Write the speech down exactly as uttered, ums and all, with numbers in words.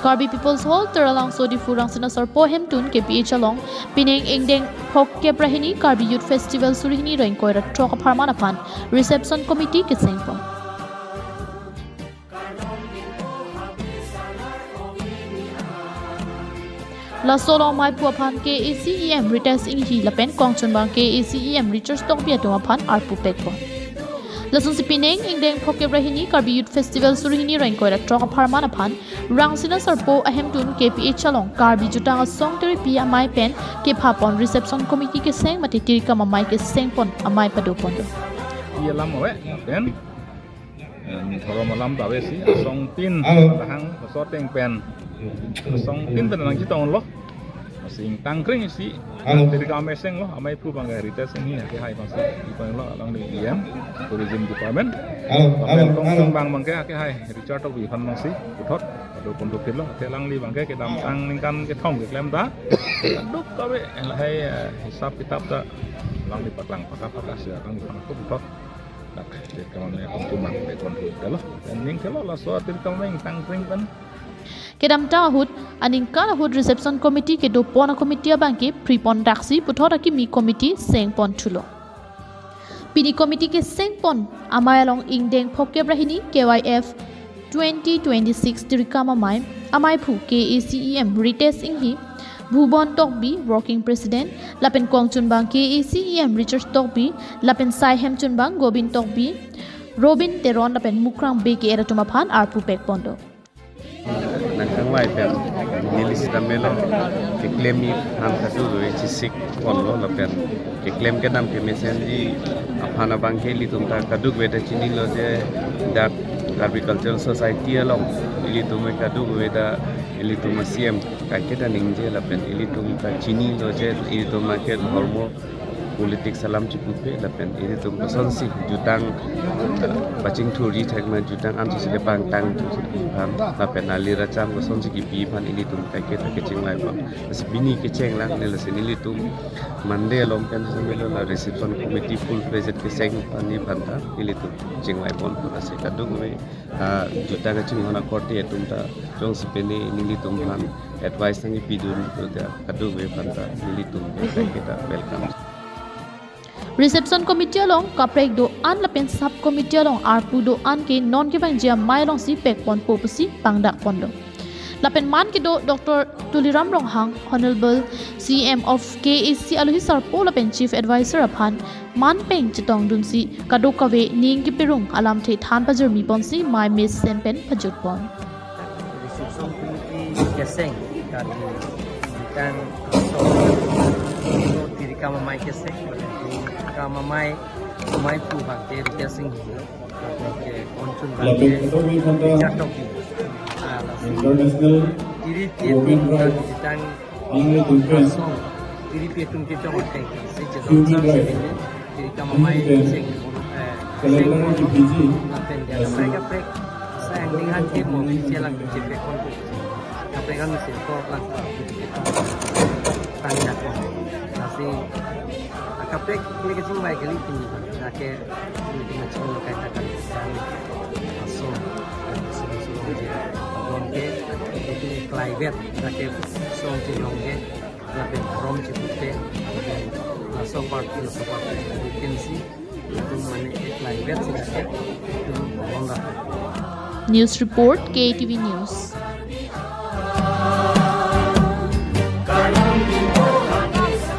Karbi People's Hall, Taralangso, Diphu, Rangsina Sarpo ahemtun K P H along pining ingdeng phokep ra hini Karbi Youth Festival suri hini ra ingkoi ra throk apharman aphan Reception Committee kesengpon. Laso along amei aphu aphan K A C E M Ritesh Enghi lapen kongchunbang K A C E M Richard Tokbi atum aphan arpu pekpon. Lasonsi pining ingdeng phokep ra hini Karbi Youth Festival suri hini ra ingkoi ra throk apharman aphan Rangsina Sarpo ahemtun K P H along Karbi Jutang Asong Tiripi Amei pen kephapon Reception Committee keseng mate tirikam amei kesengpon amei padopondo. Iya lam ave, pen, em, thorom alam ta ave si, asong tin, Halo. Bahang, asong tin pen, asong tin pen nangchetonglo. Masing tangkring si, Halo. Tirikam amei senglo, amei aphu abang ke Ritesh Enghi, akehai abang si, ipanglo, along di E M, Tourism Department. Halo, Abang halo, kong halo. Bang abang ke, akehai, Richard Tokbi aphan abang si, puthot, adoponthu phitlo, ate alangli abang ke, kedamtang ningkan kethom keklem ta, kadokave, lahai, eh, hisap kitap ta, alangli paklang, paka paka si, alangli aphan puthot. Dak, tirikam amei kongchunbang, pekponthu telo. Ning telo laso tirikam amei tangkring pen. Kedamtang ahut, aningkan ahut Reception Committee kedopon a-committee abang ke pripon daksi puthot akimi committee sengponthulo. Pini committee kesengpon amei along ingdeng phokep ra hini K Y F twenty twenty-six tirikam amei, amei aphu K A C E M Ritesh Enghi, Bhuban Tokbi, Working President, lapen kongchunbang K A C E M Richard Tokbi, lapen sai hemchunbang Gobin Tokbi, Robin Teron lapen Mukrang Bey ke-et atum aphan arpu pekpondo. Nangkangvai pen neli sitame lo keklem aphan kadokave chesik ponlo lapen keklem kedam kemesenji aphan abang ke ilitum ta kadokave ta chinilo je dak Karbi Cultural Society along ilitum kadokave ta ilitum C M kaiketa ningje lapen ilitum ta chinilo je ilitum ke dhormo politics alam chipupe lapen ilitum kosonsi jutang, eh, pachingthurji thek ma jutang ansi kepangtang aphan lapen ali racham kosonsi kipi aphan ilitum kaiketa kechingvaipon. Lasi pini kecheng lang ne lasi nelitum Monday along pen samelo la reception committee full fledged keseng pani aphan ta nelitum chingvaipon lasi kadokave, ah, jutang kachingvai akorte atum ta jongsi pine nelitum aphan advice nangkipidun pu ta kadokave aphan ta nelitum kaiketa welcome. Reception Committee along kaprek do-an lapen Sub Committee along arpu do-an ke non kevangji amei alongsi pekponpo pusi pangdakponlo. Lapen man kedo Doctor Tuliram Ronghang, Honorable C M of K A C alohi sarpo lapen Chief Advisor aphan man peng chetongdunsi kadokave ning keperung alamthe than pajirmiponsi mei mesen pen pajutpon. Reception committee keseng kali ikan so tirikam amei keseng, tirikam amei, amei aphu abang ke Ritesh Enghi, ke kongchunbang ke Richard Tokbi. Ah, lasi International tiri pi Women atum Rights tang Angle Conference. Song, tiri pi atum ke jong ateng si jadon Human sa Rights. Sini, tirikam amei Human Rights. Seng, eh, Calendar seng di Fiji. Lapen dia Yes. kaprek kaprek. Sa yang dengan ke mo official lang ke pekponpo. Kaprek kan mesti ko lang. Tanya ko. Lasi, ah, kaprek ini kecil baik kali ini. Nah, ke ini kecil kayak tak kan. Aso. Aso, aso, aso. Abang ke, itu private. Nah, ke song chinong ke. Lapen from chipupe, lapen laso party, laso party, you can see, itum mane ek line bet sing sing, itum kolon dak. News report, K T V News.